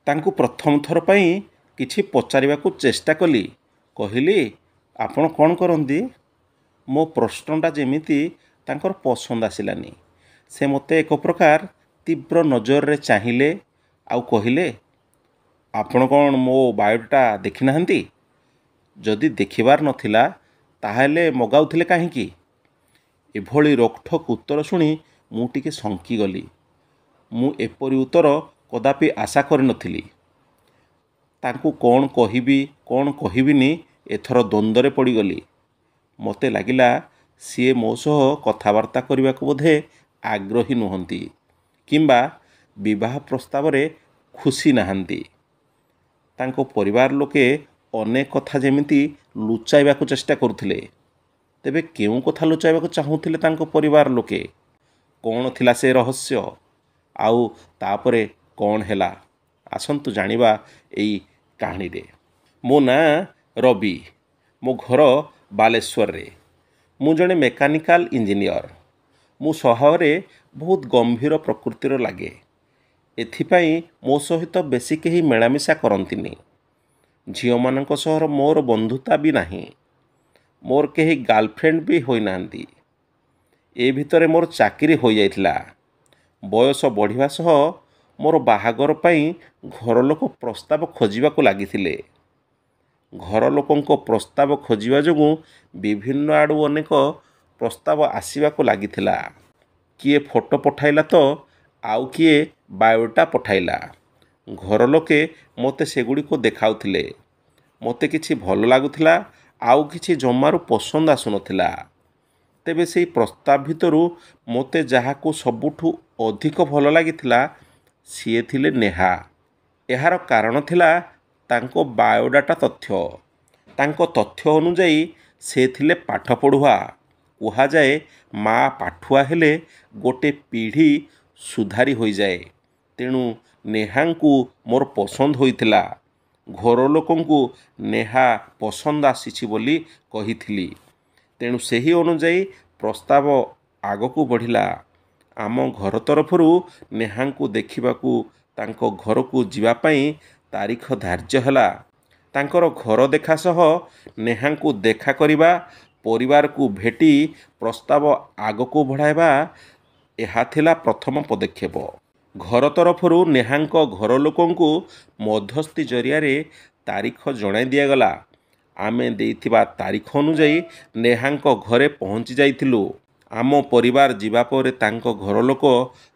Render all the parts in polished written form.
ତାଙ୍କୁ ପ୍ରଥମ ଥର ପାଇଁ କିଛି ପଚାରିବାକୁ ଚେଷ୍ଟା କଲି। କହିଲି, ଆପଣ କ'ଣ କରନ୍ତି? ମୋ ପ୍ରଶ୍ନଟା ଯେମିତି ତାଙ୍କର ପସନ୍ଦ ଆସିଲାନି। ସେ ମୋତେ ଏକ ପ୍ରକାର ତୀବ୍ର ନଜରରେ ଚାହିଁଲେ ଆଉ କହିଲେ, ଆପଣ କ'ଣ ମୋ ବାୟୋଡାଟା ଦେଖିନାହାନ୍ତି? ଯଦି ଦେଖିବାର ନଥିଲା ତାହେଲେ ମଗାଉଥିଲେ କାହିଁକି? ଏଭଳି ରୋକଠୋକ୍ ଉତ୍ତର ଶୁଣି ମୁଁ ଟିକେ ଶଙ୍କିଗଲି। ମୁଁ ଏପରି ଉତ୍ତର କଦାପି ଆଶା କରିନଥିଲି। ତାଙ୍କୁ କ'ଣ କହିବି କ'ଣ କହିବିନି ଏଥର ଦ୍ୱନ୍ଦ୍ୱରେ ପଡ଼ିଗଲି। ମୋତେ ଲାଗିଲା ସିଏ ମୋ ସହ କଥାବାର୍ତ୍ତା କରିବାକୁ ବୋଧେ ଆଗ୍ରହୀ ନୁହନ୍ତି କିମ୍ବା ବିବାହ ପ୍ରସ୍ତାବରେ ଖୁସି ନାହାନ୍ତି। ତାଙ୍କ ପରିବାର ଲୋକେ ଅନେକ କଥା ଯେମିତି ଲୁଚାଇବାକୁ ଚେଷ୍ଟା କରୁଥିଲେ। ତେବେ କେଉଁ କଥା ଲୁଚାଇବାକୁ ଚାହୁଁଥିଲେ ତାଙ୍କ ପରିବାର ଲୋକେ? କ'ଣ ଥିଲା ସେ ରହସ୍ୟ? ଆଉ ତାପରେ କ'ଣ ହେଲା, ଆସନ୍ତୁ ଜାଣିବା ଏଇ କାହାଣୀରେ। ମୋ ନାଁ ରବି। ମୋ ଘର ବାଲେଶ୍ୱରରେ। ମୁଁ ଜଣେ ମେକାନିକାଲ ଇଞ୍ଜିନିୟର। ମୁଁ ସ୍ୱଭାବରେ ବହୁତ ଗମ୍ଭୀର ପ୍ରକୃତିର ଲାଗେ। ଏଥିପାଇଁ ମୋ ସହିତ ବେଶୀ କେହି ମିଳାମିଶା କରନ୍ତିନି। ଝିଅମାନଙ୍କ ସହ ମୋର ବନ୍ଧୁତା ବି ନାହିଁ। ମୋର କେହି ଗାର୍ଲଫ୍ରେଣ୍ଡ ବି ହୋଇନାହାନ୍ତି। ଏ ଭିତରେ ମୋର ଚାକିରି ହୋଇଯାଇଥିଲା। ବୟସ ବଢ଼ିବା ସହ ମୋର ବାହାଘର ପାଇଁ ଘରଲୋକ ପ୍ରସ୍ତାବ ଖୋଜିବାକୁ ଲାଗିଥିଲେ। ଘର ଲୋକଙ୍କ ପ୍ରସ୍ତାବ ଖୋଜିବା ଯୋଗୁଁ ବିଭିନ୍ନ ଆଡ଼ୁ ଅନେକ ପ୍ରସ୍ତାବ ଆସିବାକୁ ଲାଗିଥିଲା। କିଏ ଫଟୋ ପଠାଇଲା ତ ଆଉ କିଏ ବାୟୋଡାଟା ପଠାଇଲା। ଘର ଲୋକେ ମୋତେ ସେଗୁଡ଼ିକୁ ଦେଖାଉଥିଲେ। ମୋତେ କିଛି ଭଲ ଲାଗୁଥିଲା, ଆଉ କିଛି ଜମାରୁ ପସନ୍ଦ ଆସୁନଥିଲା। ତେବେ ସେଇ ପ୍ରସ୍ତାବ ଭିତରୁ ମୋତେ ଯାହାକୁ ସବୁଠୁ ଅଧିକ ଭଲ ଲାଗିଥିଲା ସିଏ ଥିଲେ ନେହା। ଏହାର କାରଣ ଥିଲା ତାଙ୍କ ବାୟୋଡାଟା ତଥ୍ୟ। ତାଙ୍କ ତଥ୍ୟ ଅନୁଯାୟୀ ସେ ଥିଲେ ପାଠ ପଢ଼ୁଆ। କୁହାଯାଏ ମା ପାଠୁଆ ହେଲେ ଗୋଟେ ପିଢ଼ି ସୁଧାରି ହୋଇଯାଏ। ତେଣୁ ନେହାଙ୍କୁ ମୋର ପସନ୍ଦ ହୋଇଥିଲା। ଘର ଲୋକଙ୍କୁ ନେହା ପସନ୍ଦ ଆସିଛି ବୋଲି କହିଥିଲି। ତେଣୁ ସେହି ଅନୁଯାୟୀ ପ୍ରସ୍ତାବ ଆଗକୁ ବଢ଼ିଲା। ଆମ ଘର ତରଫରୁ ନେହାଙ୍କୁ ଦେଖିବାକୁ ତାଙ୍କ ଘରକୁ ଯିବା ପାଇଁ ତାରିଖ ଧାର୍ଯ୍ୟ ହେଲା। ତାଙ୍କର ଘର ଦେଖା ସହ ନେହାଙ୍କୁ ଦେଖା କରିବା, ପରିବାରକୁ ଭେଟି ପ୍ରସ୍ତାବ ଆଗକୁ ବଢ଼ାଇବା, ଏହା ଥିଲା ପ୍ରଥମ ପଦକ୍ଷେପ। ଘର ତରଫରୁ ନେହାଙ୍କ ଘର ଲୋକଙ୍କୁ ମଧ୍ୟସ୍ଥି ଜରିଆରେ ତାରିଖ ଜଣାଇ ଦିଆଗଲା। ଆମେ ଦେଇଥିବା ତାରିଖ ଅନୁଯାୟୀ ନେହାଙ୍କ ଘରେ ପହଞ୍ଚି ଯାଇଥିଲୁ। ଆମ ପରିବାର ଯିବା ପରେ ତାଙ୍କ ଘର ଲୋକ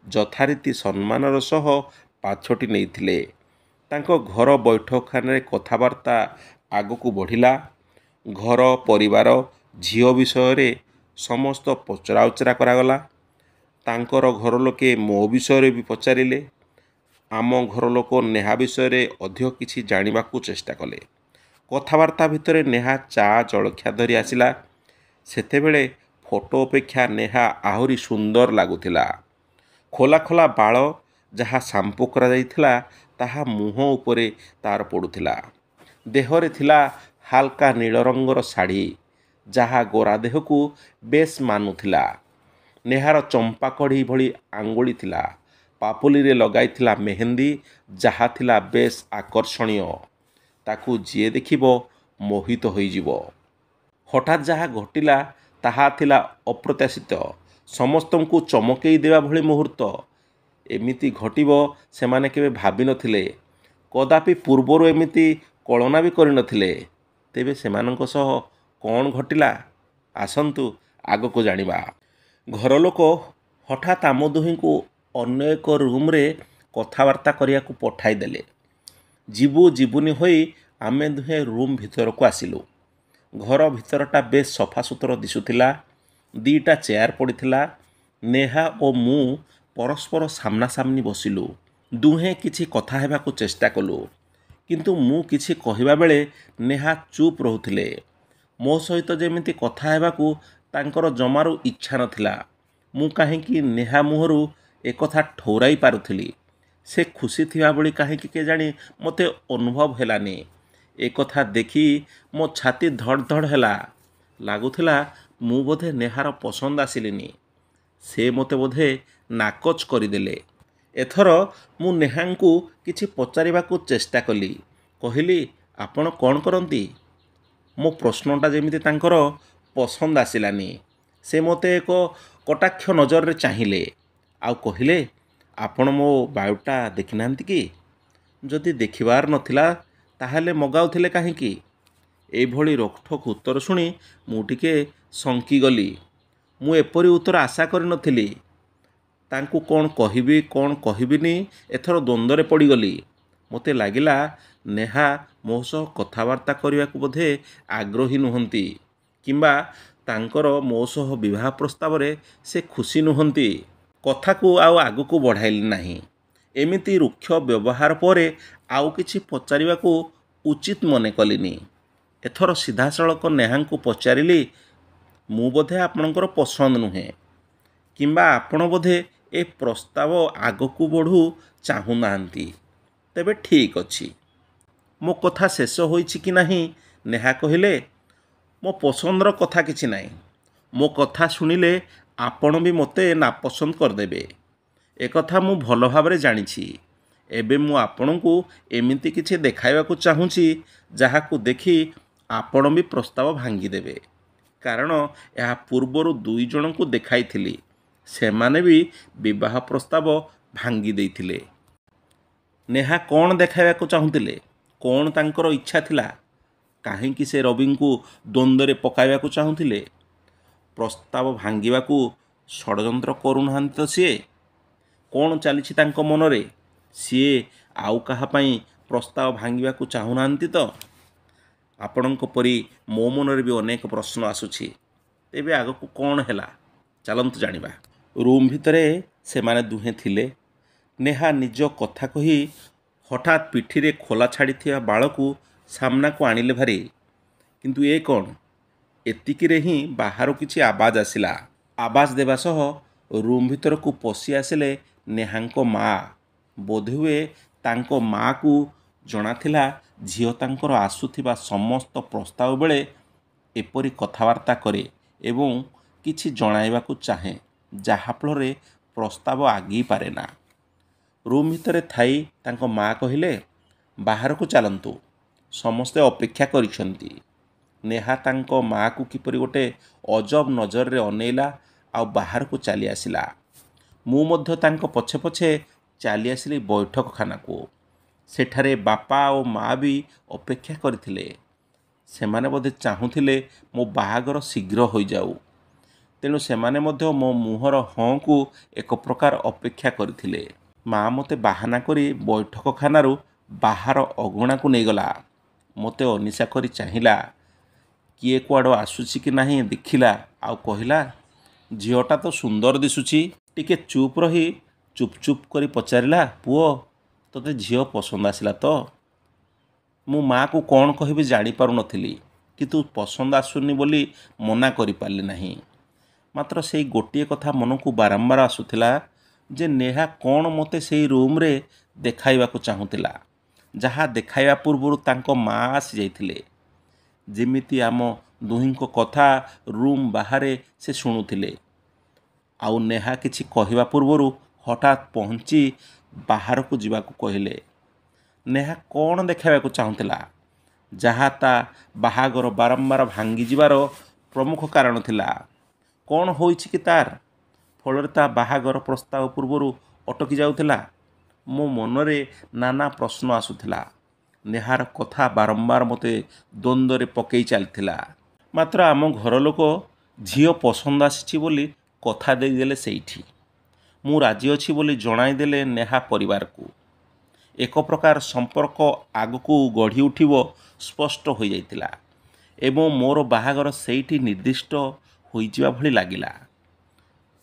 ଯଥାରୀତି ସମ୍ମାନର ସହ ପାଛୋଟି ନେଇଥିଲେ। ତାଙ୍କ ଘର ବୈଠକଖାନାରେ କଥାବାର୍ତ୍ତା ଆଗକୁ ବଢ଼ିଲା। ଘର, ପରିବାର, ଝିଅ ବିଷୟରେ ସମସ୍ତ ପଚରାଉଚରା କରାଗଲା। ତାଙ୍କର ଘର ଲୋକେ ମୋ ବିଷୟରେ ବି ପଚାରିଲେ। ଆମ ଘର ଲୋକ ନେହା ବିଷୟରେ ଅଧିକ କିଛି ଜାଣିବାକୁ ଚେଷ୍ଟା କଲେ। କଥାବାର୍ତ୍ତା ଭିତରେ ନେହା ଚା ଜଳଖିଆ ଧରି ଆସିଲା। ସେତେବେଳେ ଫଟୋ ଅପେକ୍ଷା ନେହା ଆହୁରି ସୁନ୍ଦର ଲାଗୁଥିଲା। ଖୋଲା ଖୋଲା ବାଳ ଯାହା ସାମ୍ପୁ କରାଯାଇଥିଲା ତାହା ମୁହଁ ଉପରେ ତାର ପଡ଼ୁଥିଲା। ଦେହରେ ଥିଲା ହାଲକା ନୀଳ ରଙ୍ଗର ଶାଢ଼ୀ, ଯାହା ଗୋରା ଦେହକୁ ବେଶ୍ ମାନୁଥିଲା। ନେହାର ଚମ୍ପାକଢ଼ି ଭଳି ଆଙ୍ଗୁଳି ଥିଲା। ପାପୁଲିରେ ଲଗାଇଥିଲା ମେହେନ୍ଦି, ଯାହା ଥିଲା ବେଶ୍ ଆକର୍ଷଣୀୟ। ତାକୁ ଯିଏ ଦେଖିବ ମୋହିତ ହୋଇଯିବ। ହଠାତ୍ ଯାହା ଘଟିଲା ତାହା ଥିଲା ଅପ୍ରତ୍ୟାଶିତ, ସମସ୍ତଙ୍କୁ ଚମକେଇ ଦେବା ଭଳି ମୁହୂର୍ତ୍ତ। ଏମିତି ଘଟିବ ସେମାନେ କେବେ ଭାବିନଥିଲେ। କଦାପି ପୂର୍ବରୁ ଏମିତି କଳନା ବି କରିନଥିଲେ। ତେବେ ସେମାନଙ୍କ ସହ କ'ଣ ଘଟିଲା, ଆସନ୍ତୁ ଆଗକୁ ଜାଣିବା। ଘର ଲୋକ ହଠାତ୍ ଆମ ଦୁହିଁଙ୍କୁ ଅନ୍ୟ ଏକ ରୁମ୍ରେ କଥାବାର୍ତ୍ତା କରିବାକୁ ପଠାଇଦେଲେ। ଯିବୁ ଯିବୁନି ହୋଇ ଆମେ ଦୁହେଁ ରୁମ୍ ଭିତରକୁ ଆସିଲୁ। ଘର ଭିତରଟା ବେଶ୍ ସଫାସୁତୁରା ଦିଶୁଥିଲା। 2ଟା ଚେୟାର ପଡ଼ିଥିଲା। ନେହା ଓ ମୁଁ ପରସ୍ପର ସାମ୍ନାସାମ୍ନି ବସିଲୁ। ଦୁହେଁ କିଛି କଥା ହେବାକୁ ଚେଷ୍ଟା କଲୁ, କିନ୍ତୁ ମୁଁ କିଛି କହିବା ବେଳେ ନେହା ଚୁପ୍ ରହୁଥିଲେ। ମୋ ସହିତ ଯେମିତି କଥା ହେବାକୁ ତାଙ୍କର ଜମାରୁ ଇଚ୍ଛା ନଥିଲା। ମୁଁ କାହିଁକି ନେହା ମୁହଁରୁ ଏକଥା ଠଉରାଇ ପାରୁଥିଲି। ସେ ଖୁସି ଥିବା ଭଳି କାହିଁକି କେଜାଣି ମୋତେ ଅନୁଭବ ହେଲାନି। ଏକଥା ଦେଖି ମୋ ଛାତି ଧଡ଼ ଧଡ଼ ହେଲା। ଲାଗୁଥିଲା ମୁଁ ବୋଧେ ନେହାର ପସନ୍ଦ ଆସିଲିନି। ସେ ମୋତେ ବୋଧେ ନାକଚ କରିଦେଲେ। ଏଥର ମୁଁ ନେହାଙ୍କୁ କିଛି ପଚାରିବାକୁ ଚେଷ୍ଟା କଲି। କହିଲି, ଆପଣ କ'ଣ କରନ୍ତି? ମୋ ପ୍ରଶ୍ନଟା ଯେମିତି ତାଙ୍କର ପସନ୍ଦ ଆସିଲାନି। ସେ ମୋତେ ଏକ କଟାକ୍ଷ ନଜରରେ ଚାହିଁଲେ ଆଉ କହିଲେ, ଆପଣ ମୋ ବାୟୋଡାଟା ଦେଖିନାହାନ୍ତି କି? ଯଦି ଦେଖିବାର ନଥିଲା ତାହେଲେ ମଗାଉଥିଲେ କାହିଁକି? ଏଭଳି ରୋକଠୋକ୍ ଉତ୍ତର ଶୁଣି ମୁଁ ଟିକେ ଶଙ୍କିଗଲି। ମୁଁ ଏପରି ଉତ୍ତର ଆଶା କରିନଥିଲି। ତାଙ୍କୁ କ'ଣ କହିବି କ'ଣ କହିବିନି ଏଥର ଦ୍ୱନ୍ଦ୍ୱରେ ପଡ଼ିଗଲି। ମୋତେ ଲାଗିଲା ନେହା ମୋ ସହ କଥାବାର୍ତ୍ତା କରିବାକୁ ବୋଧେ ଆଗ୍ରହୀ ନୁହନ୍ତି କିମ୍ବା ତାଙ୍କର ମୋ ସହ ବିବାହ ପ୍ରସ୍ତାବରେ ସେ ଖୁସି ନୁହନ୍ତି। କଥାକୁ ଆଉ ଆଗକୁ ବଢ଼ାଇଲି ନାହିଁ। ଏମିତି ରୁକ୍ଷ ବ୍ୟବହାର ପରେ ଆଉ କିଛି ପଚାରିବାକୁ ଉଚିତ ମନେ କଲିନି। ଏଥର ସିଧାସଳଖ ନେହାଙ୍କୁ ପଚାରିଲି, ମୁଁ ବୋଧେ ଆପଣଙ୍କର ପସନ୍ଦ ନୁହେଁ କିମ୍ବା ଆପଣ ବୋଧେ ଏ ପ୍ରସ୍ତାବ ଆଗକୁ ବଢ଼ୁ ଚାହୁଁନାହାନ୍ତି। ତେବେ ଠିକ୍ ଅଛି। ମୋ କଥା ଶେଷ ହୋଇଛି କି ନାହିଁ ନେହା କହିଲେ, ମୋ ପସନ୍ଦର କଥା କିଛି ନାହିଁ। ମୋ କଥା ଶୁଣିଲେ ଆପଣ ବି ମୋତେ ନାପସନ୍ଦ କରିଦେବେ, ଏକଥା ମୁଁ ଭଲ ଭାବରେ ଜାଣିଛି। ଏବେ ମୁଁ ଆପଣଙ୍କୁ ଏମିତି କିଛି ଦେଖାଇବାକୁ ଚାହୁଁଛି ଯାହାକୁ ଦେଖି ଆପଣ ବି ପ୍ରସ୍ତାବ ଭାଙ୍ଗିଦେବେ। କାରଣ ଏହା ପୂର୍ବରୁ 2 ଜଣଙ୍କୁ ଦେଖାଇଥିଲି, ସେମାନେ ବି ବିବାହ ପ୍ରସ୍ତାବ ଭାଙ୍ଗି ଦେଇଥିଲେ। ନେହା କ'ଣ ଦେଖାଇବାକୁ ଚାହୁଁଥିଲେ? କ'ଣ ତାଙ୍କର ଇଚ୍ଛା ଥିଲା? କାହିଁକି ସେ ରବିଙ୍କୁ ଦ୍ୱନ୍ଦ୍ୱରେ ପକାଇବାକୁ ଚାହୁଁଥିଲେ? ପ୍ରସ୍ତାବ ଭାଙ୍ଗିବାକୁ ଷଡ଼ଯନ୍ତ୍ର କରୁନାହାନ୍ତି ତ ସିଏ? କ'ଣ ଚାଲିଛି ତାଙ୍କ ମନରେ? ସିଏ ଆଉ କାହା ପାଇଁ ପ୍ରସ୍ତାବ ଭାଙ୍ଗିବାକୁ ଚାହୁଁନାହାନ୍ତି ତ? ଆପଣଙ୍କ ପରି ମୋ ମନରେ ବି ଅନେକ ପ୍ରଶ୍ନ ଆସୁଛି। ତେବେ ଆଗକୁ କ'ଣ ହେଲା ଚାଲନ୍ତୁ ଜାଣିବା। ରୁମ୍ ଭିତରେ ସେମାନେ ଦୁହେଁ ଥିଲେ। ନେହା ନିଜ କଥା କହି ହଠାତ୍ ପିଠିରେ ଖୋଲା ଛାଡ଼ିଥିବା ବାଳକୁ ସାମ୍ନାକୁ ଆଣିଲେ ଭାରି। କିନ୍ତୁ ଏ କ'ଣ? ଏତିକିରେ ହିଁ ବାହାରୁ କିଛି ଆବାଜ ଆସିଲା। ଆବାଜ ଦେବା ସହ ରୁମ୍ ଭିତରକୁ ପଶି ଆସିଲେ ନେହାଙ୍କ ମା। ବୋଧହୁଏ ତାଙ୍କ ମାଆକୁ ଜଣାଥିଲା ଝିଅ ତାଙ୍କର ଆସୁଥିବା ସମସ୍ତ ପ୍ରସ୍ତାବ ବେଳେ ଏପରି କଥାବାର୍ତ୍ତା କରେ ଏବଂ କିଛି ଜଣାଇବାକୁ ଚାହେଁ, ଯାହାଫଳରେ ପ୍ରସ୍ତାବ ଆଗେଇ ପାରେନା। ରୁମ୍ ଭିତରେ ଥାଇ ତାଙ୍କ ମା କହିଲେ, ବାହାରକୁ ଚାଲନ୍ତୁ, ସମସ୍ତେ ଅପେକ୍ଷା କରିଛନ୍ତି। ନେହା ତାଙ୍କ ମାଆକୁ କିପରି ଗୋଟେ ଅଜବ ନଜରରେ ଅନେଇଲା ଆଉ ବାହାରକୁ ଚାଲି ଆସିଲା। ମୁଁ ମଧ୍ୟ ତାଙ୍କ ପଛେ ପଛେ ଚାଲି ଆସିଲି ବୈଠକଖାନାକୁ। ସେଠାରେ ବାପା ଓ ମା ବି ଅପେକ୍ଷା କରିଥିଲେ। ସେମାନେ ବୋଧେ ଚାହୁଁଥିଲେ ମୋ ବାହାଘର ଶୀଘ୍ର ହୋଇଯାଉ, ତେଣୁ ସେମାନେ ମଧ୍ୟ ମୋ ମୁହଁର ହଁକୁ ଏକ ପ୍ରକାର ଅପେକ୍ଷା କରିଥିଲେ। ମା ମୋତେ ବାହାନା କରି ବୈଠକଖାନାରୁ ବାହାର ଅଗଣାକୁ ନେଇଗଲା। ମୋତେ ଅନିଶା କରି ଚାହିଁଲା, କିଏ କୁଆଡ଼ୁ ଆସୁଛି କି ନାହିଁ ଦେଖିଲା ଆଉ କହିଲା, ଝିଅଟା ତ ସୁନ୍ଦର ଦିଶୁଛି। ଟିକେ ଚୁପ୍ ରହି ଚୁପ୍ ଚୁପ୍ କରି ପଚାରିଲା, ପୁଅ, ତୋତେ ଝିଅ ପସନ୍ଦ ଆସିଲା ତ? ମୁଁ ମାଆକୁ କ'ଣ କହିବି ଜାଣିପାରୁନଥିଲି, କିନ୍ତୁ ପସନ୍ଦ ଆସୁନି ବୋଲି ମନା କରିପାରିଲି ନାହିଁ। ମାତ୍ର ସେଇ ଗୋଟିଏ କଥା ମନକୁ ବାରମ୍ବାର ଆସୁଥିଲା ଯେ ନେହା କ'ଣ ମୋତେ ସେଇ ରୁମ୍ରେ ଦେଖାଇବାକୁ ଚାହୁଁଥିଲା, ଯାହା ଦେଖାଇବା ପୂର୍ବରୁ ତାଙ୍କ ମା ଆସିଯାଇଥିଲେ। ଯେମିତି ଆମ ଦୁହିଁଙ୍କ କଥା ରୁମ୍ ବାହାରେ ସେ ଶୁଣୁଥିଲେ। ଆଉ ନେହା କିଛି କହିବା ପୂର୍ବରୁ ହଠାତ୍ ପହଞ୍ଚି ବାହାରକୁ ଯିବାକୁ କହିଲେ। ନେହା କ'ଣ ଦେଖାଇବାକୁ ଚାହୁଁଥିଲା, ଯାହା ତା ବାହାଘର ବାରମ୍ବାର ଭାଙ୍ଗିଯିବାର ପ୍ରମୁଖ କାରଣ ଥିଲା? କ'ଣ ହୋଇଛି କି ତାର, ଫଳରେ ତା ବାହାଘର ପ୍ରସ୍ତାବ ପୂର୍ବରୁ ଅଟକି ଯାଉଥିଲା? ମୋ ମନରେ ନାନା ପ୍ରଶ୍ନ ଆସୁଥିଲା। ନେହାର କଥା ବାରମ୍ବାର ମୋତେ ଦ୍ୱନ୍ଦ୍ୱରେ ପକେଇ ଚାଲିଥିଲା। ମାତ୍ର ଆମ ଘର ଲୋକ ଝିଅ ପସନ୍ଦ ଆସିଛି ବୋଲି କଥା ଦେଇଦେଲେ। ସେଇଠି ମୁଁ ରାଜି ଅଛି ବୋଲି ଜଣାଇଦେଲେ ନେହା ପରିବାରକୁ। ଏକ ପ୍ରକାର ସମ୍ପର୍କ ଆଗକୁ ଗଢ଼ି ଉଠିବ ସ୍ପଷ୍ଟ ହୋଇଯାଇଥିଲା ଏବଂ ମୋର ବାହାଘର ସେଇଠି ନିର୍ଦ୍ଦିଷ୍ଟ ହୋଇଯିବା ଭଳି ଲାଗିଲା।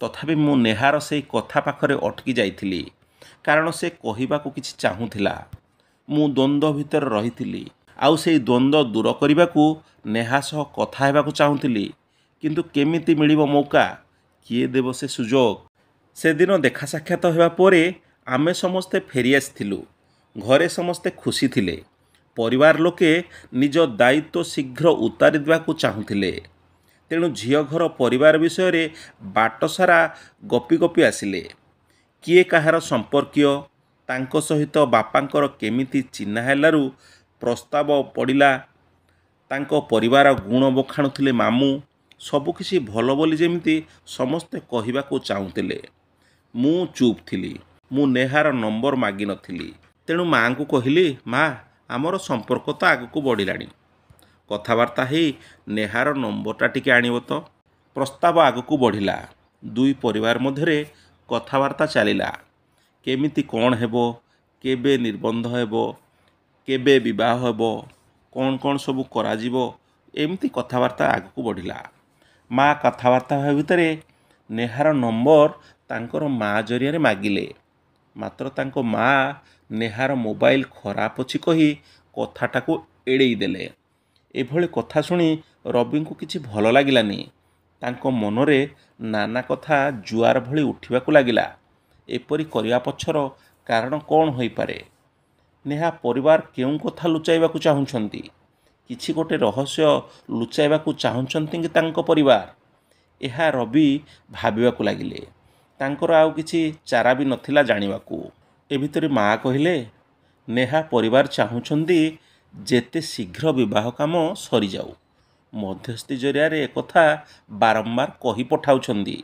ତଥାପି ମୁଁ ନେହାର ସେଇ କଥା ପାଖରେ ଅଟକି ଯାଇଥିଲି, କାରଣ ସେ କହିବାକୁ କିଛି ଚାହୁଁଥିଲା। ମୁଁ ଦ୍ୱନ୍ଦ୍ୱ ଭିତରେ ରହିଥିଲି ଆଉ ସେଇ ଦ୍ୱନ୍ଦ୍ୱ ଦୂର କରିବାକୁ ନେହା ସହ କଥା ହେବାକୁ ଚାହୁଁଥିଲି। କିନ୍ତୁ କେମିତି ମିଳିବ ମୌକା? କିଏ ଦେବ ସେ ସୁଯୋଗ? ସେଦିନ ଦେଖା ସାକ୍ଷାତ ହେବା ପରେ ଆମେ ସମସ୍ତେ ଫେରିଆସିଥିଲୁ। ଘରେ ସମସ୍ତେ ଖୁସି ଥିଲେ। ପରିବାର ଲୋକେ ନିଜ ଦାୟିତ୍ୱ ଶୀଘ୍ର ଉତାରି ଦେବାକୁ ଚାହୁଁଥିଲେ। ତେଣୁ ଝିଅ ଘର ପରିବାର ବିଷୟରେ ବାଟସାରା ଗପି ଗପି ଆସିଲେ। କିଏ କାହାର ସମ୍ପର୍କୀୟ, ତାଙ୍କ ସହିତ ବାପାଙ୍କର କେମିତି ଚିହ୍ନା ହେଲାରୁ ପ୍ରସ୍ତାବ ପଡ଼ିଲା, ତାଙ୍କ ପରିବାର ଗୁଣ ବଖାଣୁଥିଲେ ମାମୁଁ। ସବୁକିଛି ଭଲ ବୋଲି ଯେମିତି ସମସ୍ତେ କହିବାକୁ ଚାହୁଁଥିଲେ। ମୁଁ ଚୁପ୍ ଥିଲି। ମୁଁ ନେହାର ନମ୍ବର ମାଗିନଥିଲି। ତେଣୁ ମାଆଙ୍କୁ କହିଲି, ମା, ଆମର ସମ୍ପର୍କ ତ ଆଗକୁ ବଢ଼ିଲାଣି, କଥାବାର୍ତ୍ତା ହେଇ ନେହାର ନମ୍ବରଟା ଟିକେ ଆଣିବ ତ। ପ୍ରସ୍ତାବ ଆଗକୁ ବଢ଼ିଲା। ଦୁଇ ପରିବାର ମଧ୍ୟରେ କଥାବାର୍ତ୍ତା ଚାଲିଲା। କେମିତି କ'ଣ ହେବ, କେବେ ନିର୍ବନ୍ଧ ହେବ, କେବେ ବିବାହ ହେବ, କ'ଣ କ'ଣ ସବୁ କରାଯିବ, ଏମିତି କଥାବାର୍ତ୍ତା ଆଗକୁ ବଢ଼ିଲା। ମା କଥାବାର୍ତ୍ତା ହେବା ଭିତରେ ନେହାର ନମ୍ବର ତାଙ୍କର ମା ଜରିଆରେ ମାଗିଲେ। ମାତ୍ର ତାଙ୍କ ମା ନେହାର ମୋବାଇଲ ଖରାପ ଅଛି କହି କଥାଟାକୁ ଏଡ଼େଇ ଦେଲେ। ଏଭଳି କଥା ଶୁଣି ରବିଙ୍କୁ କିଛି ଭଲ ଲାଗିଲାନି। ତାଙ୍କ ମନରେ ନାନା କଥା ଜୁଆର ଭଳି ଉଠିବାକୁ ଲାଗିଲା। ଏପରି କରିବା ପଛର କାରଣ କ'ଣ ହୋଇପାରେ? ନେହା ପରିବାର କେଉଁ କଥା ଲୁଚାଇବାକୁ ଚାହୁଁଛନ୍ତି? କିଛି ଗୋଟେ ରହସ୍ୟ ଲୁଚାଇବାକୁ ଚାହୁଁଛନ୍ତି କି ତାଙ୍କ ପରିବାର? ଏହା ରବି ଭାବିବାକୁ ଲାଗିଲେ। ତାଙ୍କର ଆଉ କିଛି ଚାରା ବି ନଥିଲା ଜାଣିବାକୁ। ଏ ଭିତରେ ମା କହିଲେ, ନେହା ପରିବାର ଚାହୁଁଛନ୍ତି ଯେତେ ଶୀଘ୍ର ବିବାହ କାମ ସରିଯାଉ। ମଧ୍ୟସ୍ଥି ଜରିଆରେ ଏକଥା ବାରମ୍ବାର କହି ପଠାଉଛନ୍ତି।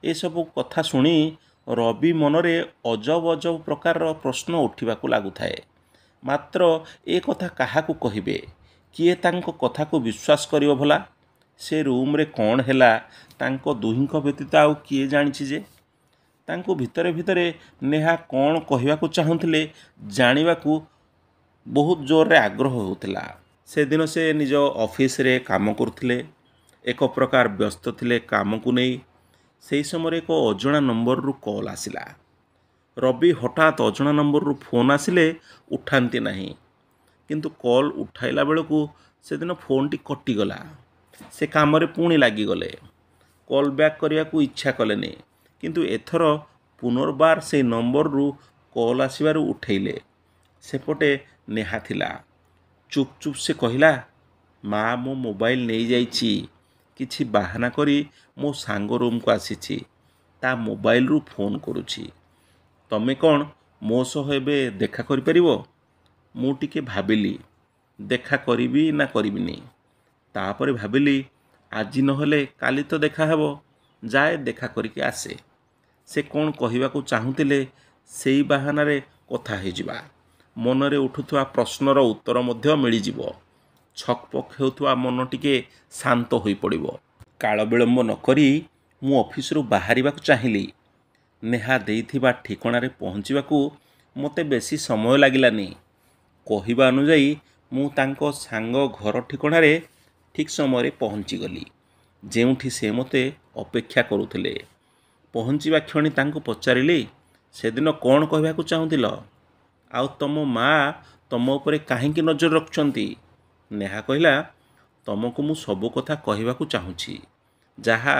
ଏସବୁ କଥା ଶୁଣି ରବି ମନରେ ଅଜବ ଅଜବ ପ୍ରକାରର ପ୍ରଶ୍ନ ଉଠିବାକୁ ଲାଗୁଥାଏ। ମାତ୍ର ଏ କଥା କାହାକୁ କହିବେ? କିଏ ତାଙ୍କ କଥାକୁ ବିଶ୍ୱାସ କରିବ ଭଲା? ସେ ରୁମ୍ରେ କ'ଣ ହେଲା ତାଙ୍କ ଦୁହିଁଙ୍କ ବ୍ୟତୀତ ଆଉ କିଏ ଜାଣିଛି ଯେ? ତାଙ୍କୁ ଭିତରେ ଭିତରେ ନେହା କ'ଣ କହିବାକୁ ଚାହୁଁଥିଲେ ଜାଣିବାକୁ ବହୁତ ଜୋରରେ ଆଗ୍ରହ ହେଉଥିଲା। ସେଦିନ ସେ ନିଜ ଅଫିସରେ କାମ କରୁଥିଲେ। ଏକ ପ୍ରକାର ବ୍ୟସ୍ତ ଥିଲେ କାମକୁ ନେଇ। ସେହି ସମୟରେ ଏକ ଅଜଣା ନମ୍ବରରୁ କଲ୍ ଆସିଲା। ରବି ହଠାତ୍ ଅଜଣା ନମ୍ବରରୁ ଫୋନ୍ ଆସିଲେ ଉଠାନ୍ତି ନାହିଁ, କିନ୍ତୁ କଲ୍ ଉଠାଇଲା ବେଳକୁ ସେଦିନ ଫୋନ୍ଟି କଟିଗଲା। ସେ କାମରେ ପୁଣି ଲାଗିଗଲେ। କଲ୍ ବ୍ୟାକ୍ କରିବାକୁ ଇଚ୍ଛା କଲେନି, କିନ୍ତୁ ଏଥର ପୁନର୍ବାର ସେଇ ନମ୍ବରରୁ କଲ୍ ଆସିବାରୁ ଉଠେଇଲେ। ସେପଟେ ନେହା ଥିଲା। ଚୁପ୍ ଚୁପ୍ ସେ କହିଲା, ମା ମୋ ମୋବାଇଲ ନେଇଯାଇଛି, କିଛି ବାହାନା କରି ମୋ ସାଙ୍ଗ ରୁମ୍କୁ ଆସିଛି, ତା ମୋବାଇଲରୁ ଫୋନ୍ କରୁଛି। ତମେ କ'ଣ ମୋ ସହ ଏବେ ଦେଖା କରିପାରିବ? ମୁଁ ଟିକେ ଭାବିଲି ଦେଖା କରିବି ନା କରିବିନି। ତାପରେ ଭାବିଲି ଆଜି ନହେଲେ କାଲି ତ ଦେଖାହେବ, ଯାଏ ଦେଖା କରିକି ଆସେ। ସେ କ'ଣ କହିବାକୁ ଚାହୁଁଥିଲେ ସେଇ ବାହାନାରେ କଥା ହେଇଯିବା। ମନରେ ଉଠୁଥିବା ପ୍ରଶ୍ନର ଉତ୍ତର ମଧ୍ୟ ମିଳିଯିବ। ଛକପକ ହେଉଥିବା ମନ ଟିକେ ଶାନ୍ତ ହୋଇପଡ଼ିବ। କାଳ ବିଳମ୍ବ ନକରି ମୁଁ ଅଫିସରୁ ବାହାରିବାକୁ ଚାହିଁଲି। ନେହା ଦେଇଥିବା ଠିକଣାରେ ପହଞ୍ଚିବାକୁ ମୋତେ ବେଶୀ ସମୟ ଲାଗିଲାନି। କହିବା ଅନୁଯାୟୀ ମୁଁ ତାଙ୍କ ସାଙ୍ଗ ଘର ଠିକଣାରେ ଠିକ୍ ସମୟରେ ପହଞ୍ଚିଗଲି, ଯେଉଁଠି ସେ ମୋତେ ଅପେକ୍ଷା କରୁଥିଲେ। ପହଞ୍ଚିବା କ୍ଷଣି ତାଙ୍କୁ ପଚାରିଲି, ସେଦିନ କ'ଣ କହିବାକୁ ଚାହୁଁଥିଲ? ଆଉ ତମ ମା ତମ ଉପରେ କାହିଁକି ନଜର ରଖୁଛନ୍ତି? ନେହା କହିଲା, ତମକୁ ମୁଁ ସବୁ କଥା କହିବାକୁ ଚାହୁଁଛି, ଯାହା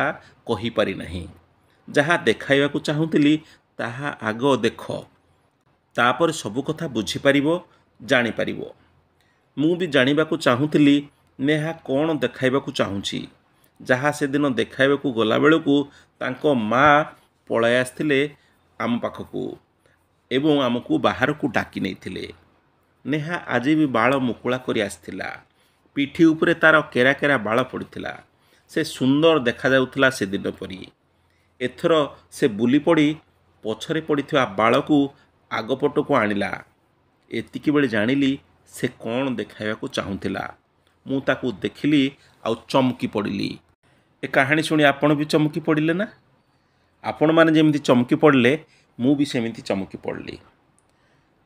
କହିପାରିନାହିଁ। ଯାହା ଦେଖାଇବାକୁ ଚାହୁଁଥିଲି ତାହା ଆଗ ଦେଖ, ତାପରେ ସବୁ କଥା ବୁଝିପାରିବ, ଜାଣିପାରିବ। ମୁଁ ବି ଜାଣିବାକୁ ଚାହୁଁଥିଲି ନେହା କ'ଣ ଦେଖାଇବାକୁ ଚାହୁଁଛି, ଯାହା ସେଦିନ ଦେଖାଇବାକୁ ଗଲାବେଳକୁ ତାଙ୍କ ମା ପଳାଇ ଆସିଥିଲେ ଆମ ପାଖକୁ ଏବଂ ଆମକୁ ବାହାରକୁ ଡାକି ନେଇଥିଲେ। ନେହା ଆଜି ବି ବାଳ ମୁକୁଳା କରି ଆସିଥିଲା। ପିଠି ଉପରେ ତାର କେରା କେରା ବାଳ ପଡ଼ିଥିଲା। ସେ ସୁନ୍ଦର ଦେଖାଯାଉଥିଲା ସେଦିନ ପରି। ଏଥର ସେ ବୁଲି ପଡ଼ି ପଛରେ ପଡ଼ିଥିବା ବାଳକୁ ଆଗପଟକୁ ଆଣିଲା। ଏତିକି ବେଳେ ଜାଣିଲି ସେ କ'ଣ ଦେଖାଇବାକୁ ଚାହୁଁଥିଲା। ମୁଁ ତାକୁ ଦେଖିଲି ଆଉ ଚମକି ପଡ଼ିଲି। ଏ କାହାଣୀ ଶୁଣି ଆପଣ ବି ଚମକି ପଡ଼ିଲେ ନା? ଆପଣମାନେ ଯେମିତି ଚମକି ପଡ଼ିଲେ, ମୁଁ ବି ସେମିତି ଚମକି ପଡ଼ିଲି।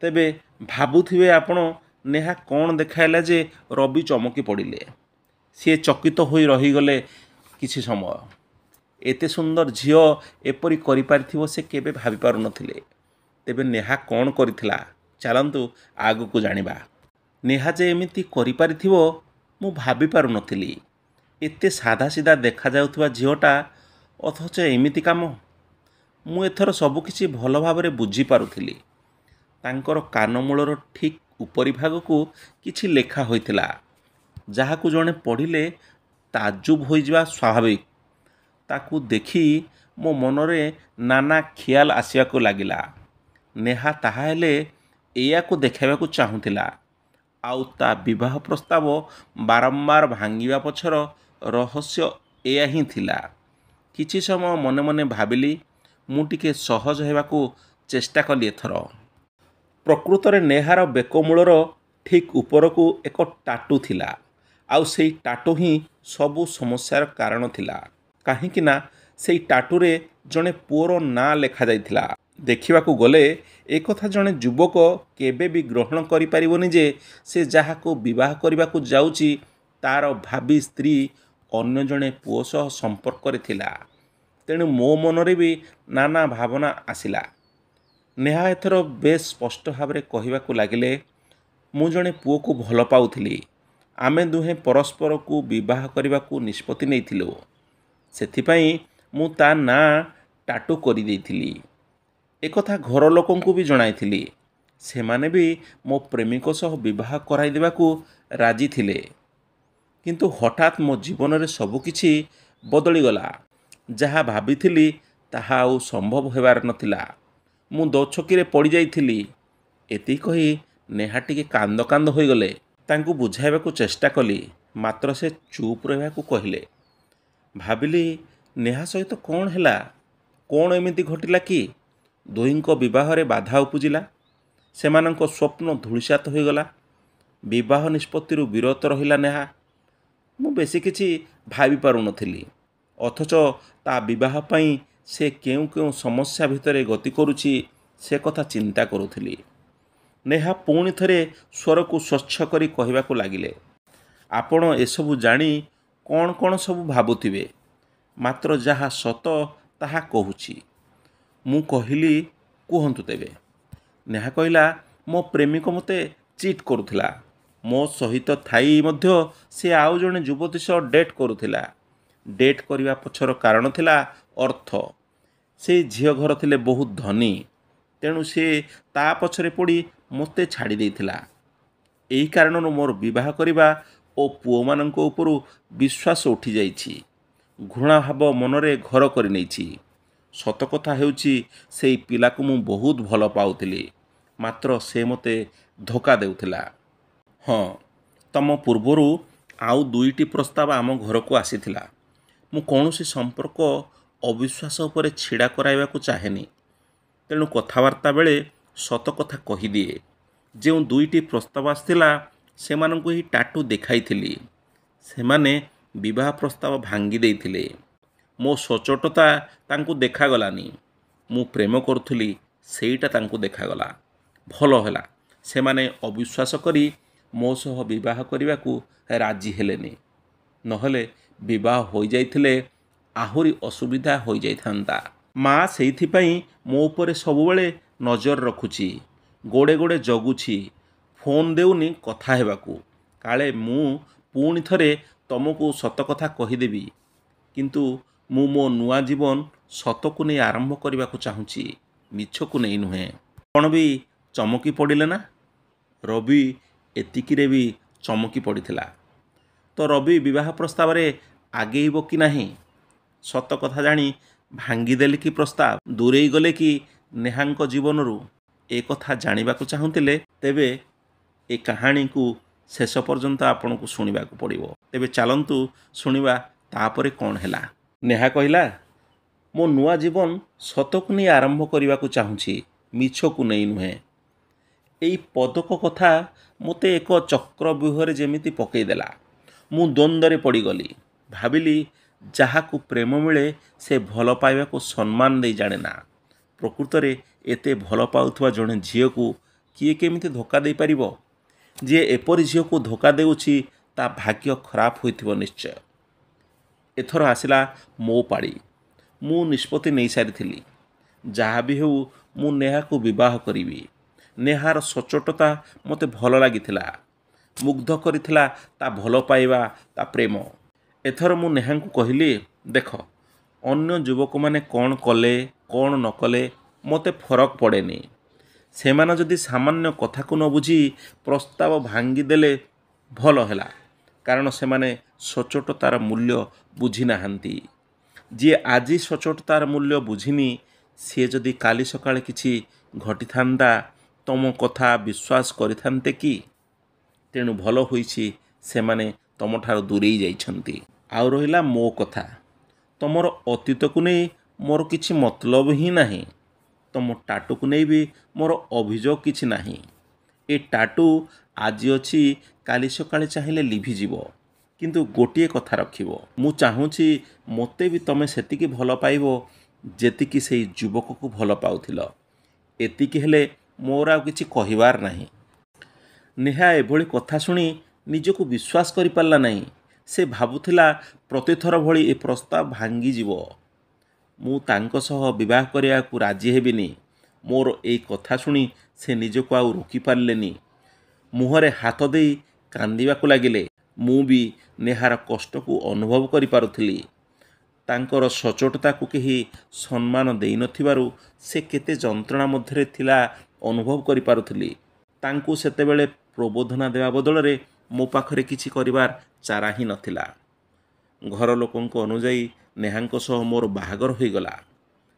ତେବେ ଭାବୁଥିବେ ଆପଣ, ନେହା କ'ଣ ଦେଖାଇଲା ଯେ ରବି ଚମକି ପଡ଼ିଲେ? ସିଏ ଚକିତ ହୋଇ ରହିଗଲେ କିଛି ସମୟ। ଏତେ ସୁନ୍ଦର ଝିଅ ଏପରି କରିପାରିଥିବ ସେ କେବେ ଭାବିପାରୁନଥିଲେ। ତେବେ ନେହା କ'ଣ କରିଥିଲା, ଚାଲନ୍ତୁ ଆଗକୁ ଜାଣିବା। ନେହା ଯେ ଏମିତି କରିପାରିଥିବ ମୁଁ ଭାବିପାରୁନଥିଲି। ଏତେ ସାଧାସିଧା ଦେଖାଯାଉଥିବା ଝିଅଟା ଅଥଚ ଏମିତି କାମ। ମୁଁ ଏଥର ସବୁକିଛି ଭଲ ଭାବରେ ବୁଝିପାରୁଥିଲି। ତାଙ୍କର କାନମୂଳର ଠିକ୍ ଉପରି ଭାଗକୁ କିଛି ଲେଖା ହୋଇଥିଲା, ଯାହାକୁ ଜଣେ ପଢ଼ିଲେ ତାଜୁବ ହୋଇଯିବା ସ୍ୱାଭାବିକ। ତାକୁ ଦେଖି ମୋ ମନରେ ନାନା ଖିଆଲ ଆସିବାକୁ ଲାଗିଲା। ନେହା ତାହାହେଲେ ଏଇଆକୁ ଦେଖାଇବାକୁ ଚାହୁଁଥିଲା। ଆଉ ତା ବିବାହ ପ୍ରସ୍ତାବ ବାରମ୍ବାର ଭାଙ୍ଗିବା ପଛର ରହସ୍ୟ ଏଇଆ ହିଁ ଥିଲା। କିଛି ସମୟ ମନେ ମନେ ଭାବିଲି। ମୁଁ ଟିକେ ସହଜ ହେବାକୁ ଚେଷ୍ଟା କଲି ଏଥର। ପ୍ରକୃତରେ ନେହାର ବେକମୂଳର ଠିକ୍ ଉପରକୁ ଏକ ଟାଟୁ ଥିଲା। ଆଉ ସେଇ ଟାଟୁ ହିଁ ସବୁ ସମସ୍ୟାର କାରଣ ଥିଲା। କାହିଁକି ନା ସେଇ ଟାଟୁରେ ଜଣେ ପୁଅର ନାଁ ଲେଖାଯାଇଥିଲା। ଦେଖିବାକୁ ଗଲେ ଏକଥା ଜଣେ ଯୁବକ କେବେ ବି ଗ୍ରହଣ କରିପାରିବନି ଯେ ସେ ଯାହାକୁ ବିବାହ କରିବାକୁ ଯାଉଛି ତାର ଭାବୀ ସ୍ତ୍ରୀ ଅନ୍ୟ ଜଣେ ପୁଅ ସହ ସମ୍ପର୍କରେ ଥିଲା। ତେଣୁ ମୋ ମନରେ ବି ନାନା ଭାବନା ଆସିଲା। ନେହା ଏଥର ବେଶ୍ ସ୍ପଷ୍ଟ ଭାବରେ କହିବାକୁ ଲାଗିଲେ, ମୁଁ ଜଣେ ପୁଅକୁ ଭଲ ପାଉଥିଲି। ଆମେ ଦୁହେଁ ପରସ୍ପରକୁ ବିବାହ କରିବାକୁ ନିଷ୍ପତ୍ତି ନେଇଥିଲୁ। ସେଥିପାଇଁ ମୁଁ ତା ନାଁ ଟାଟୁ କରିଦେଇଥିଲି। ଏକଥା ଘର ଲୋକଙ୍କୁ ବି ଜଣାଇଥିଲି। ସେମାନେ ବି ମୋ ପ୍ରେମିକ ସହ ବିବାହ କରାଇଦେବାକୁ ରାଜି ଥିଲେ। କିନ୍ତୁ ହଠାତ୍ ମୋ ଜୀବନରେ ସବୁକିଛି ବଦଳିଗଲା। ଯାହା ଭାବିଥିଲି ତାହା ଆଉ ସମ୍ଭବ ହେବାର ନଥିଲା। ମୁଁ ଦୋଛକିରେ ପଡ଼ିଯାଇଥିଲି। ଏତିକି କହି ନେହା ଟିକେ କାନ୍ଦ କାନ୍ଦ ହୋଇଗଲେ। ତାଙ୍କୁ ବୁଝାଇବାକୁ ଚେଷ୍ଟା କଲି, ମାତ୍ର ସେ ଚୁପ୍ ରହିବାକୁ କହିଲେ। ଭାବିଲି ନେହା ସହିତ କ'ଣ ହେଲା? କ'ଣ ଏମିତି ଘଟିଲା କି ଦୁହିଁଙ୍କ ବିବାହରେ ବାଧା ଉପୁଜିଲା? ସେମାନଙ୍କ ସ୍ୱପ୍ନ ଧୂଳିସାତ ହୋଇଗଲା। ବିବାହ ନିଷ୍ପତ୍ତିରୁ ବିରତ ରହିଲା ନେହା। ମୁଁ ବେଶୀ କିଛି ଭାବି ପାରୁନଥିଲି। ଅଥଚ ତା ବିବାହ ପାଇଁ ସେ କେଉଁ କେଉଁ ସମସ୍ୟା ଭିତରେ ଗତି କରୁଛି ସେ କଥା ଚିନ୍ତା କରୁଥିଲି। ନେହା ପୁଣି ଥରେ ସ୍ୱରକୁ ସ୍ୱଚ୍ଛ କରି କହିବାକୁ ଲାଗିଲେ, ଆପଣ ଏସବୁ ଜାଣି କ'ଣ କ'ଣ ସବୁ ଭାବୁଥିବେ, ମାତ୍ର ଯାହା ସତ ତାହା କହୁଛି। ମୁଁ କହିଲି, କୁହନ୍ତୁ ତେବେ। ନେହା କହିଲା, ମୋ ପ୍ରେମିକ ମୋତେ ଚିଟ୍ କରୁଥିଲା। ମୋ ସହିତ ଥାଇ ମଧ୍ୟ ସେ ଆଉ ଜଣେ ଯୁବତୀ ସହ ଡେଟ୍ କରୁଥିଲା। ଡେଟ୍ କରିବା ପଛର କାରଣ ଥିଲା ଅର୍ଥ। ସେଇ ଝିଅ ଘର ଥିଲେ ବହୁତ ଧନୀ। ତେଣୁ ସେ ତା ପଛରେ ପଡ଼ି ମୋତେ ଛାଡ଼ି ଦେଇଥିଲା। ଏହି କାରଣରୁ ମୋର ବିବାହ କରିବା ଓ ପୁଅମାନଙ୍କ ଉପରୁ ବିଶ୍ୱାସ ଉଠିଯାଇଛି। ଘୃଣାଭାବ ମନରେ ଘର କରିନେଇଛି। ସତ କଥା ହେଉଛି ସେଇ ପିଲାକୁ ମୁଁ ବହୁତ ଭଲ ପାଉଥିଲି, ମାତ୍ର ସେ ମୋତେ ଧୋକା ଦେଉଥିଲା। ହଁ, ତମ ପୂର୍ବରୁ ଆଉ 2ଟି ପ୍ରସ୍ତାବ ଆମ ଘରକୁ ଆସିଥିଲା। ମୁଁ କୌଣସି ସମ୍ପର୍କ ଅବିଶ୍ୱାସ ଉପରେ ଛିଡ଼ା କରାଇବାକୁ ଚାହେଁନି। ତେଣୁ କଥାବାର୍ତ୍ତା ବେଳେ ସତ କଥା କହିଦିଏ। ଯେଉଁ 2ଟି ପ୍ରସ୍ତାବ ଆସିଥିଲା ସେମାନଙ୍କୁ ଏହି ଟାଟୁ ଦେଖାଇଥିଲି। ସେମାନେ ବିବାହ ପ୍ରସ୍ତାବ ଭାଙ୍ଗି ଦେଇଥିଲେ। ମୋ ସଚୋଟତା ତାଙ୍କୁ ଦେଖାଗଲାନି। ମୁଁ ପ୍ରେମ କରୁଥିଲି ସେଇଟା ତାଙ୍କୁ ଦେଖାଗଲା। ଭଲ ହେଲା, ସେମାନେ ଅବିଶ୍ୱାସ କରି ମୋ ସହ ବିବାହ କରିବାକୁ ରାଜି ହେଲେନି। ନହେଲେ ବିବାହ ହୋଇଯାଇଥିଲେ ଆହୁରି ଅସୁବିଧା ହୋଇଯାଇଥାନ୍ତା। ମା ସେଇଥିପାଇଁ ମୋ ଉପରେ ସବୁବେଳେ ନଜର ରଖୁଛି, ଗୋଡ଼େ ଗୋଡ଼େ ଜଗୁଛି, ଫୋନ୍ ଦେଉନି କଥା ହେବାକୁ। କାଳେ ମୁଁ ପୁଣି ଥରେ ତମକୁ ସତ କଥା କହିଦେବି। କିନ୍ତୁ ମୁଁ ମୋ ନୂଆ ଜୀବନ ସତକୁ ନେଇ ଆରମ୍ଭ କରିବାକୁ ଚାହୁଁଛି, ମିଛକୁ ନେଇ ନୁହେଁ। ଆପଣ ବି ଚମକି ପଡ଼ିଲେ ନା? ରବି ଏତିକିରେ ବି ଚମକି ପଡ଼ିଥିଲା। ତ ରବି ବିବାହ ପ୍ରସ୍ତାବରେ ଆଗେଇବ କି ନାହିଁ? ସତ କଥା ଜାଣି ଭାଙ୍ଗିଦେଲେ କି ପ୍ରସ୍ତାବ? ଦୂରେଇ ଗଲେ କି ନେହାଙ୍କ ଜୀବନରୁ? ଏ କଥା ଜାଣିବାକୁ ଚାହୁଁଥିଲେ ତେବେ ଏ କାହାଣୀକୁ ଶେଷ ପର୍ଯ୍ୟନ୍ତ ଆପଣଙ୍କୁ ଶୁଣିବାକୁ ପଡ଼ିବ। ତେବେ ଚାଲନ୍ତୁ ଶୁଣିବା ତାପରେ କ'ଣ ହେଲା। ନେହା କହିଲା, ମୋ ନୂଆ ଜୀବନ ସତକୁ ନେଇ ଆରମ୍ଭ କରିବାକୁ ଚାହୁଁଛି, ମିଛକୁ ନେଇ ନୁହେଁ। ଏଇ ପଦକ କଥା ମୋତେ ଏକ ଚକ୍ରବ୍ୟୁହରେ ଯେମିତି ପକାଇଦେଲା। ମୁଁ ଦ୍ୱନ୍ଦ୍ୱରେ ପଡ଼ିଗଲି। ଭାବିଲି ଯାହାକୁ ପ୍ରେମ ମିଳେ ସେ ଭଲ ପାଇବାକୁ ସମ୍ମାନ ଦେଇ ଜାଣେ ନା। ପ୍ରକୃତରେ ଏତେ ଭଲ ପାଉଥିବା ଜଣେ ଝିଅକୁ କିଏ କେମିତି ଧୋକା ଦେଇପାରିବ? ଯିଏ ଏପରି ଝିଅକୁ ଧୋକା ଦେଉଛି ତା ଭାଗ୍ୟ ଖରାପ ହୋଇଥିବ ନିଶ୍ଚୟ। ଏଥର ଆସିଲା ମୋ ପାଳି। ମୁଁ ନିଷ୍ପତ୍ତି ନେଇସାରିଥିଲି, ଯାହା ବି ହେଉ ମୁଁ ନେହାକୁ ବିବାହ କରିବି। ନେହାର ସଚୋଟତା ମୋତେ ଭଲ ଲାଗିଥିଲା, ମୁଗ୍ଧ କରିଥିଲା ତା ଭଲ ପାଇବା, ତା ପ୍ରେମ। ଏଥର ମୁଁ ନେହାଙ୍କୁ କହିଲି, ଦେଖ, ଅନ୍ୟ ଯୁବକମାନେ କ'ଣ କଲେ କ'ଣ ନ କଲେ ମୋତେ ଫରକ ପଡ଼େନି। ସେମାନେ ଯଦି ସାମାନ୍ୟ କଥାକୁ ନ ବୁଝି ପ୍ରସ୍ତାବ ଭାଙ୍ଗିଦେଲେ ଭଲ ହେଲା, କାରଣ ସେମାନେ ସଚୋଟତାର ମୂଲ୍ୟ ବୁଝିନାହାନ୍ତି। ଯିଏ ଆଜି ସଚୋଟତାର ମୂଲ୍ୟ ବୁଝିନି, ସିଏ ଯଦି କାଲି ସକାଳେ କିଛି ଘଟିଥାନ୍ତା, ତମ କଥା ବିଶ୍ୱାସ କରିଥାନ୍ତେ କି? ତେଣୁ ଭଲ ହୋଇଛି ସେମାନେ ତମଠାରୁ ଦୂରେଇ ଯାଇଛନ୍ତି। ଆଉ ରହିଲା ମୋ କଥା, ତମର ଅତୀତକୁ ନେଇ ମୋର କିଛି ମତଲବ ହିଁ ନାହିଁ। ତମ ଟାଟୁକୁ ନେଇ ବି ମୋର ଅଭିଯୋଗ କିଛି ନାହିଁ। ଏ ଟାଟୁ ଆଜି ଅଛି, କାଲି ସକାଳେ ଚାହିଁଲେ ଲିଭିଯିବ। କିନ୍ତୁ ଗୋଟିଏ କଥା ରଖିବ, ମୁଁ ଚାହୁଁଛି ମୋତେ ବି ତମେ ସେତିକି ଭଲ ପାଇବ ଯେତିକି ସେଇ ଯୁବକକୁ ଭଲ ପାଉଥିଲ। ଏତିକି ହେଲେ ମୋର ଆଉ କିଛି କହିବାର ନାହିଁ। ନେହା ଏଭଳି କଥା ଶୁଣି ନିଜକୁ ବିଶ୍ୱାସ କରିପାରିଲା ନାହିଁ। ସେ ଭାବୁଥିଲା ପ୍ରତିଥର ଭଳି ଏ ପ୍ରସ୍ତାବ ଭାଙ୍ଗିଯିବ। ମୁଁ ତାଙ୍କ ସହ ବିବାହ କରିବାକୁ ରାଜି ହେବିନି। ମୋର ଏଇ କଥା ଶୁଣି ସେ ନିଜକୁ ଆଉ ରୋକିପାରିଲେନି। ମୁହଁରେ ହାତ ଦେଇ କାନ୍ଦିବାକୁ ଲାଗିଲେ। ମୁଁ ବି ନେହାର କଷ୍ଟକୁ ଅନୁଭବ କରିପାରୁଥିଲି। ତାଙ୍କର ସଚୋଟତାକୁ କେହି ସମ୍ମାନ ଦେଇନଥିବାରୁ ସେ କେତେ ଯନ୍ତ୍ରଣା ମଧ୍ୟରେ ଥିଲା ଅନୁଭବ କରିପାରୁଥିଲି। ତାଙ୍କୁ ସେତେବେଳେ ପ୍ରବୋଧନା ଦେବା ବଦଳରେ ମୋ ପାଖରେ କିଛି କରିବାର ଚାରା ହିଁ ନଥିଲା। ଘର ଲୋକଙ୍କ ଅନୁଯାୟୀ ନେହାଙ୍କ ସହ ମୋର ବାହାଘର ହୋଇଗଲା।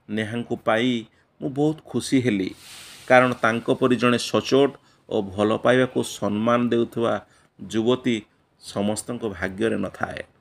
ନେହାଙ୍କୁ ପାଇ ମୁଁ ବହୁତ ଖୁସି ହେଲି, କାରଣ ତାଙ୍କ ପରି ଜଣେ ସଚୋଟ ଓ ଭଲ ପାଇବାକୁ ସମ୍ମାନ ଦେଉଥିବା ଯୁବତୀ ସମସ୍ତଙ୍କ ଭାଗ୍ୟରେ ନଥାଏ।